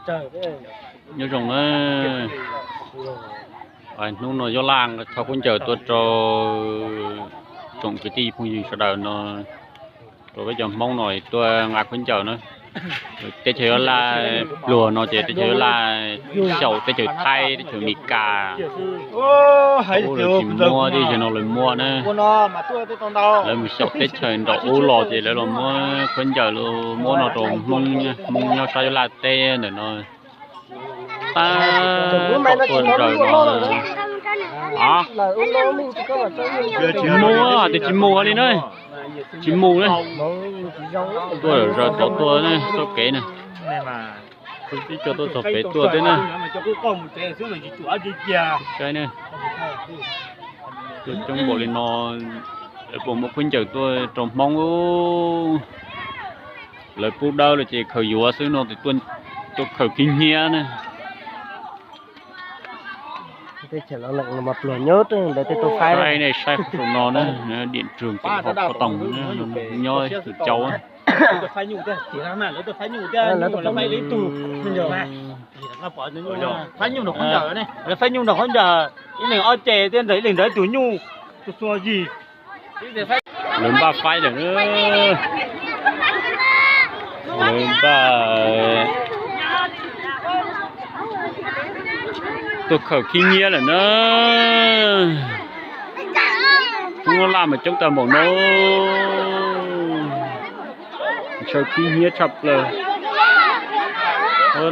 Nyob zoo na, hnub no Yob Laj thauj khaub ncaws tuaj rau tsoom kwv tij phooj ywg sawv daws no, rau peb cov Hmoob no tuaj nqa khaub ncaws na. Teb chaws Yob Laj pluag no ces teb chaws Yob Laj xyaum teb chaws Thaib, teb chaws Amelikas, ub lawv tsis muab, teb chaws no lawv muab na. Lawv mus xyaum teb chaws nraum ub los ces lawv los muab khaub ncaws los muab no rau Hmoob, Hmoob nyob sab Yob Laj teb ntawm no. Tab tom tuaj zaws no, tsis mus, hais tias tsis mus li na, tsis mus na. Tuaj zaws tod tuaj txoj kev na, ib co tuaj txog pem tuaj thiab na. Saib na, tuaj coob npaum li no, lawv puas muab khaub ncaws tuaj rau Hmoob. Lawv pub dawb lawm ces khaws yuav xwb no, tuaj khaws khib hnyiab na. Saib nej, saib qhov no na, điểm trường tiểu học Pha Tòng nyob Hwm Châu. Faib nyuj nrog khaub ncaws, ib leeg ob ce thiab ntawm ib leeg ntawd ib tug nyuj, tus txuas yig. Lawv npaj faib lawm, lawv npaj tuaj khaws khib nyiab lawm na. Hnub Laj mas coob tag npaum no, ntshaw khib nyiab tshaj plaws.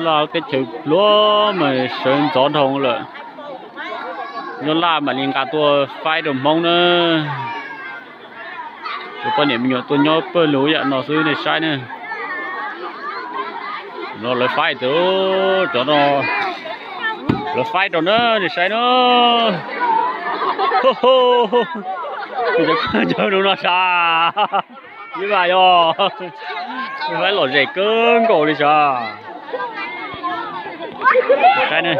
Laj teb chaws pluag mas sawv ntxov dhau lawm. Nyob Laj mam li nqa tuaj faib rau Hmoob na. Cov poj niam me nyuam tuaj nyob pawg lug yam no xwb nej saib na. No lawv faib tias, cov no lawv faib rau na, nej saib na. Cov no no sav, ib vas yog faib lom zem kawg nkaus li sav. Saib na,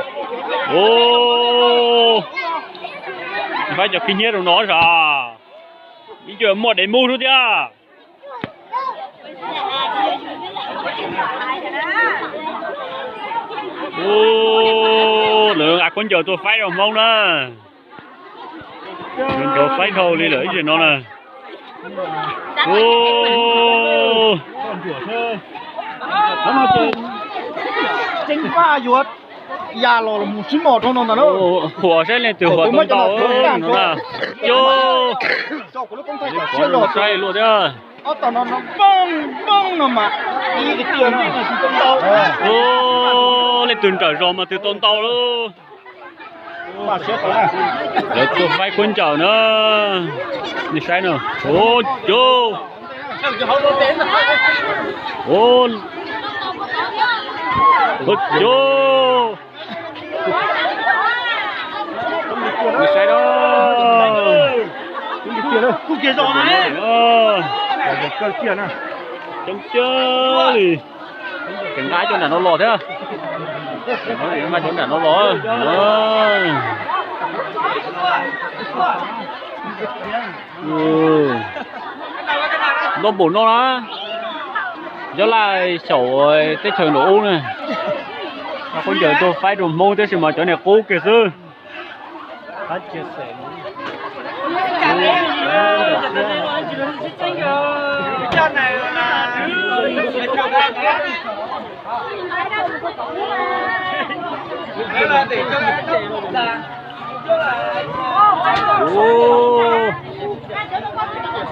faib cov khib nyiab rau no sav, ib co muaj dev mub xwb thiab. Lawv nqa khaub ncaws tuaj faib rau Hmoob na. Lawv nrov faib dhau li lawm ib zaug no na. Huam saib leej twg huam tau ntau no na. Cov saib luaj thiab. Leej twg nrawm zog mas twg tau ntau lawm. Lawv tuaj faib khaub ncaws na, nej saib na. Ua cov, ua cov, nej saib na. Coob kiag li. Ces nqa cov nram no los thiab. Nqa cov nram no los. Ntau npaum no na. Yob Laj xyaum teb chaws nraum ub na. Khaub ncaws tuaj faib rau Hmoob tab sis mas cov niag qub kiag xwb.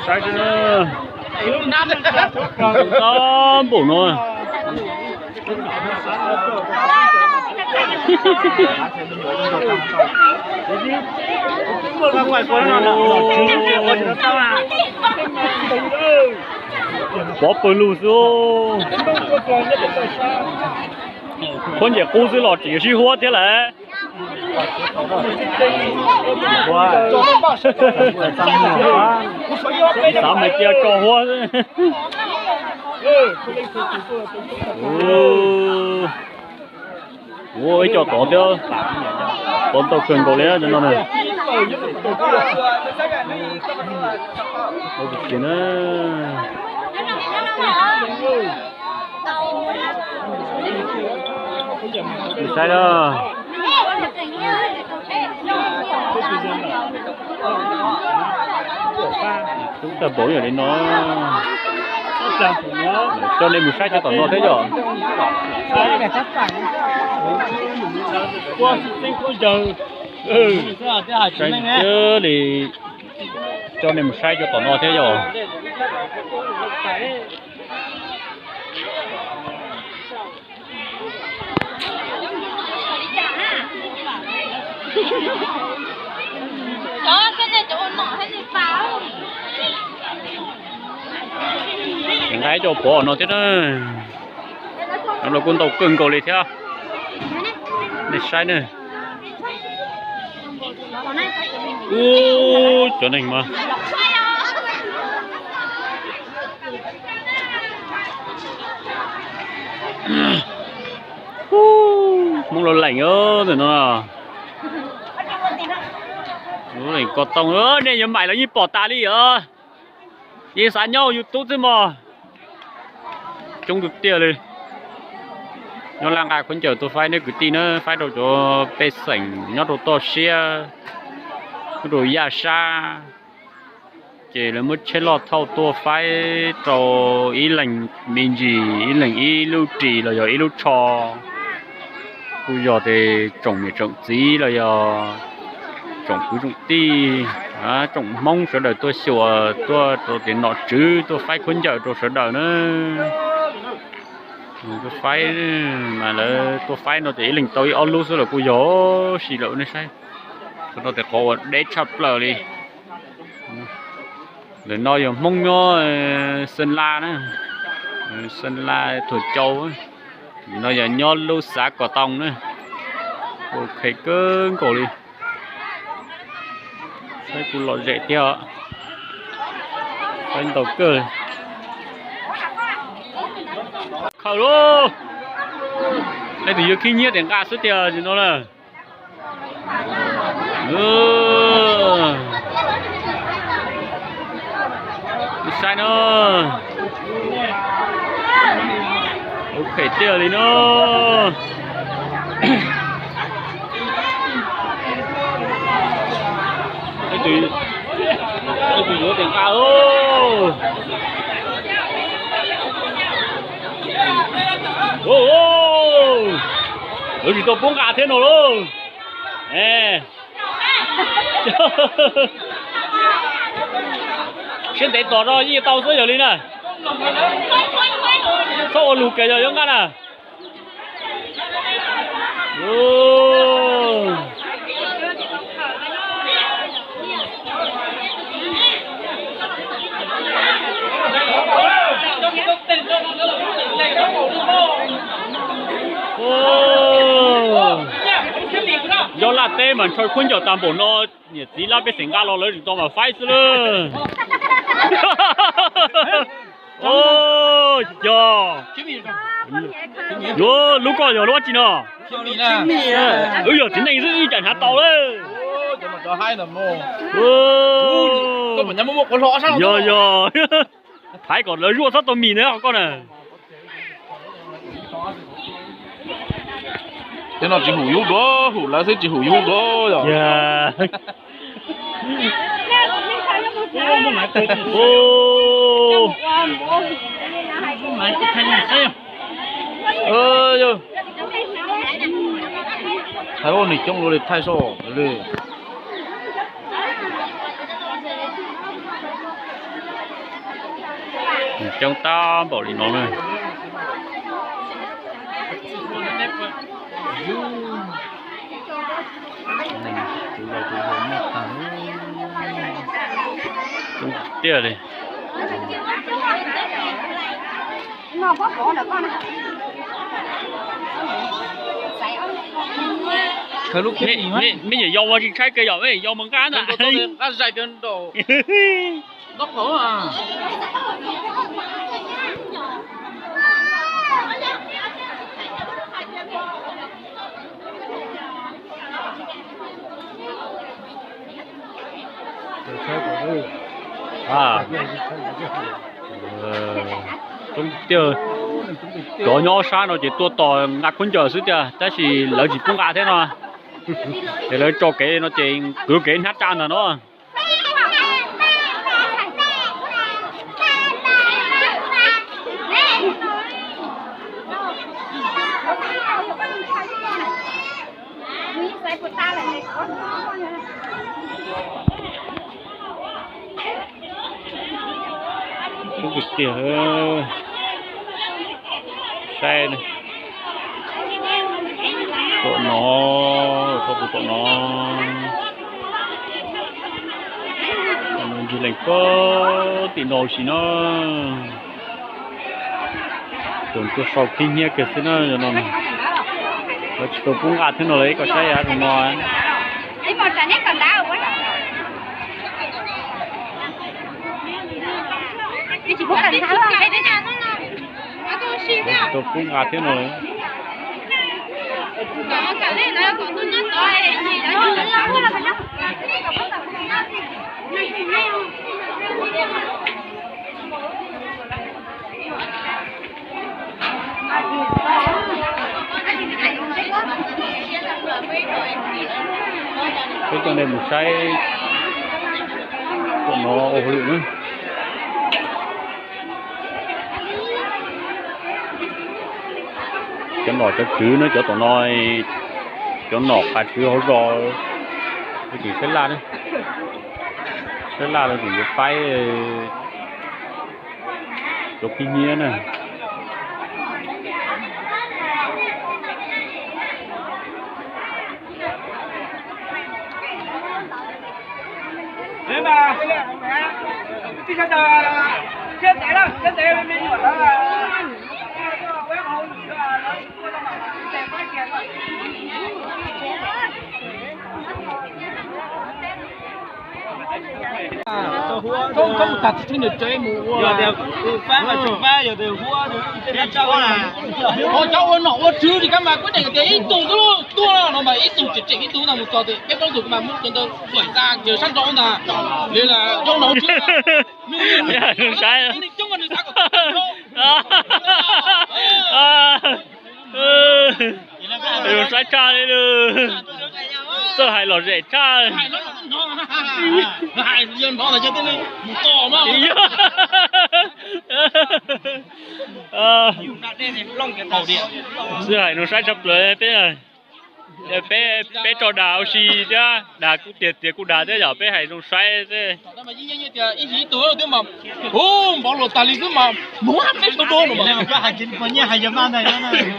Saib, ntau npaum no. Pov pawg lug xwb. Khaub ncaws qub xwb los tseem yuav sib huab thiab lawm. Xav mas cia tso huab xwb. Ua ib co tod thiab, tod ntau kawg nkaus li no na. Ua tus txiv na. Mus saib na. Tub tag npaum yam li no. Coj nej mus saib cov tom no thiab yom. Saib li, coj nej mus saib cov tom no thiab yom. Nqa ib co pov no thiab na. Nov los kuj ntau kawg nkaus li thiab. Nej saib na. Ub, cov neeg mas Hmoob loj leem ntawm no. Loj leem ko tooj, nej yuav maim los yeej pom tas li os. Yeej xav nyob YouTube xwb mog. Coob tiag tiag li. Nyob Laj nqa khaub ncaws tuaj faib nej kwv tij na, faib rau cov pej xeem nyob rau toj siab, nyob rau yaj sab. Ces lawv muab tsheb loj thauj tuaj faib rau ib leeg me ntsis, ib leeg ib lub ris los yog ib lub tsho. Kuj yog tes tsoom niam tsoom txiv los yog tsoom kwv tsoom tij, tsoom Hmoob sawv daws tuaj xyuas, tuaj rau tias nom tswv tuaj faib khaub ncaws rau sawv daws na. Tuaj faib, mas lawv tuaj faib no ces ib leeg tau ib ob lub xwb los kuj yog si lawm nej saib. Qhov no tes qhov uas deb tshaj plaws li. Ntawm no yog Hmoob nyob Sơn La na, Sơn La Thuam Châu. No yog nyob lub xã Cò Tông na. Ok kawg nkaus li. Saib kuj lom zem thiab. Saib ntau kawg. Khaws lauj. Leej twg yuav khib nyiab tes nqa xwb tiag no na. Saib no. Ok tiag li no. Leej twg yuav tes nqa lauj. Lawv tsis tau pub nqa thiab no lauj. Siab ntev tos no yeej tau xwb yog li na. Txhob ua lus kiag yog yuav nqa na. Yog laj teb mas ntshaw khaub ncaws tag npaum no, niam txiv lab pej xeem nqa los lawv tsis tau mas faib xwb lawm. Yog, yuav lub koj yog lub dab tsi no? Wb yog txiv neej xwb wb cas hnav tau lawm. Yog, yog. Thaiv kom lawv zuaj txhob tau mis na qhov koj na. Tej no tsis hum yub dua, hum lawv xwb tsis hum yub dua yog. Thaij ua nws coob dua li thaij soj li. Coob tab npaum li no na. Coob tiag li. Nej yog yau ua tsis tshaib kiag yom, yog mus nqa na. Coob tiag. Cov nyob ob sab no ces tuaj tos nqa khaub ncaws xwb tiag, tab sis lawv tsis pub nqa thiab no. Ces lawv tso kev no ces kwv kev hnab tsa ntag no. Tiag, saib, tom no, tom no, ntsis lees pog tim no sis no. Tus tuaj sau khib hnyiab kiag xwb na no. Lawv tsis tau pub nqa thiab no, lawv ib koj saib av no. Tsis tau pub nqa thiab no. Peb coj nej mus saib tom no ua hauj lwm na. Cov nom cov tswv na, cov tom no, cov nom qav tswv hauv zos, tseem saib laj, saib laj los tseem yuav faib cov khib hnyiab na. Koj mus tag txij nws tsev mus ua, yog tias faib mas tsis faib, yog tias huab, ho cov ua nom ua tswv li kab mas kuj deem tias ib tug xwb tuaj no mas ib tug tseem tseem ib tug ntag mus txog tias peb plaub tug mas muab cov ntawd xuaim xa ces sab nraud ntag. Li las zoo no tsis, nws, nws, nws xav kom zoo saib tshaj li, txawj hais lom zem tshaj. Xwb hais no saib tshaj plaws peb. Peb, peb tso dag ua si thiab, dag kuj tiag tiag kuj dag thiab yom, peb hais zoo saib xwb. Ib yim ib tug thiab mas, hu, npaum luaj tag li xwb mas mus peb sawv daws no mas.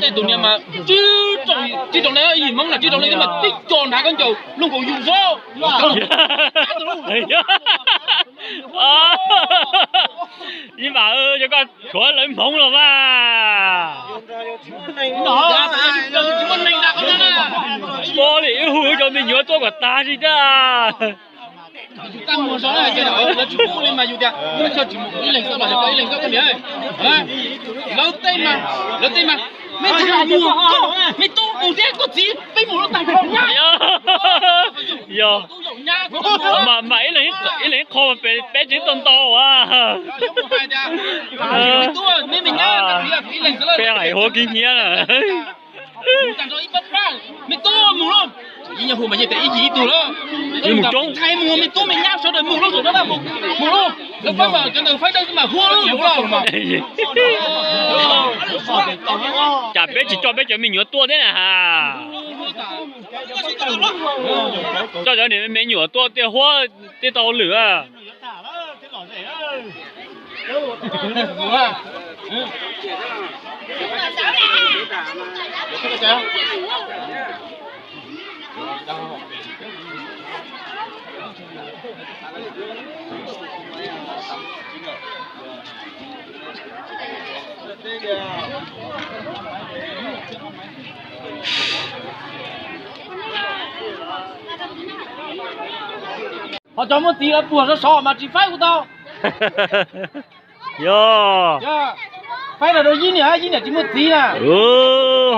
Tej tus niam mas tsis tsoom li, ib yim Hmoob na tsis tsoom li xwb mas tib co hnav khaub ncaws luaj nkaus yus xwb. Ib mas cov koj tshuav lawv Hmoob los mas. Pom li wb hu cov me nyuam tuaj kom tag zis thiab. Lawv tsis pub li mas yus tias, ib leeg xwb los ib leeg xwb niam. Lawv tej mas, lawv tej mas, me tub mus, me tub mus thiab koj txiv peb mus lub tag nrho nyab. Yog, mas ib leeg ib qho mas peb tsis tau ntau as. Peb hais huab khib hnyiab na. Me tub mus lauj, ib nyuag hu mas yeej tias ib yim ib tug lauj. Mus coob, me tub me nyab sawv daws mus lauj, mus lauj, mus lauj. Lawv pab mas cov ntawd faib dawb xwb mas hu lauj, mus lauj. Cas peb tsis coj peb cov me nyuam tuaj thiab na has? Coj cov niam me nyuam tuaj thiaj huab thiaj tau hauj lwm. Ho cov muaj txiv lawv puag sov sov mas tsis faib kuv tau. Yog, faib los rau yib niam, yib niam tsis muaj txiv na.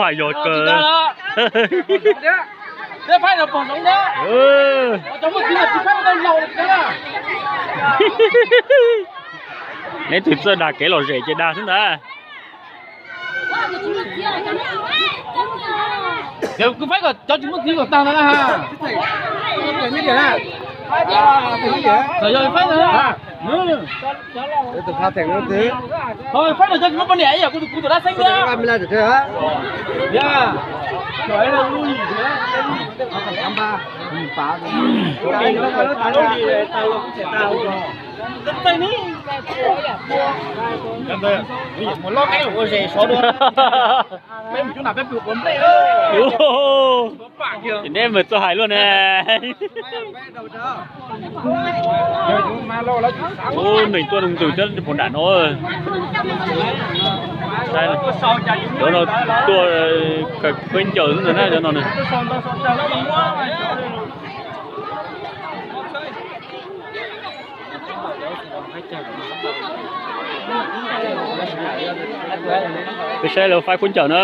Hais yog kawg. Thiab faib los pog zoov thiab. Ho cov muaj txiv mas tsis faib kuv tau laus li thiab na. Leej twg txawj dag kev lom zem ces dag xwb ntag. Ces kuv faib kom cov tsis muaj txiv kom tag ntawd na ha. Txawm yog faib ntawd. Faib no cov tsis muaj poj niam ib yam kuv tus dab xeeb ntag. Mus loj qeeb ua zes sov dua. Peb mus cub nas peb pw quav nplej. Ces neb mus txog hais luaj ne. Ub, neeg tuaj ntws thiab pom nram no. Cov no tuaj khaws khaub ncaws xwb ntag na, cov no na. Peb saib lawv faib khaub ncaws na.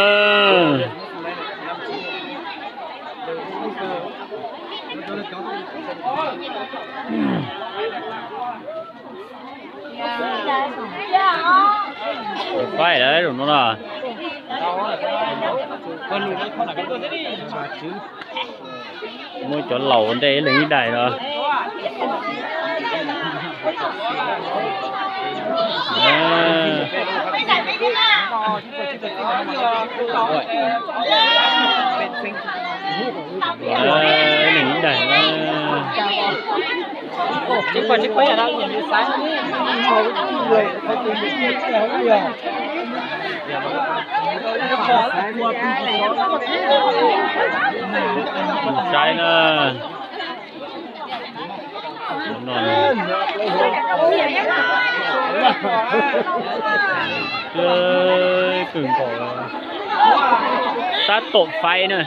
Faib lawm zaum no no. Muab cov laus ua ntej ib leeg ib daim no. Ib leeg ib daim. Saib na. Kawg nkaus, tab tom faib na.